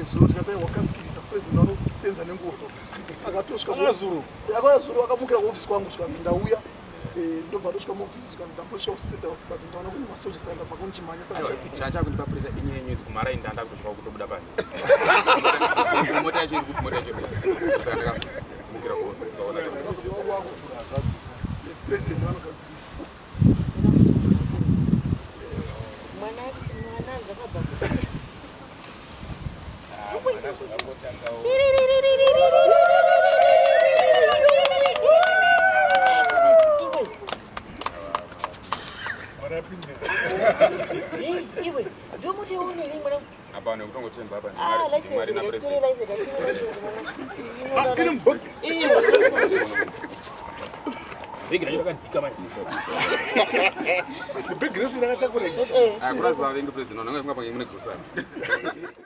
nezuro tikati aiwa kasikirisa president vanosenza nenguva akatosvika zuro akauya zuro akamukira kuofisi kwangu zvikanzi ndauya eh, ndobva ndosvika muofisi zvikanzi ndambosvika kustate house but ndaona kune masoja saka ndabva kunichimhanya saka Chacha kundipa pressure inyaya yenyuzi kumara ndanda kutosvika kutobuda panze. Mota yacho iri kuti mota yacho iri kuti. Saka ndakamukira kuofisi kaona. ndakaziva wakuvhura president vanozadzikisa Mwana mwana zvakabva. Iwe. Hey, iwe. Ndomuti une rimwe mwana. Apa nekutongotemba apa Ah, ndimwari license ndimwari na tine president. license tine license mwana. iri mubhok Iwe. Bhegi racho rakadzika manje. bhegi rese rakatakura Eh. Ah, kuraziva vengi president vanenge vanga pange mune grocery.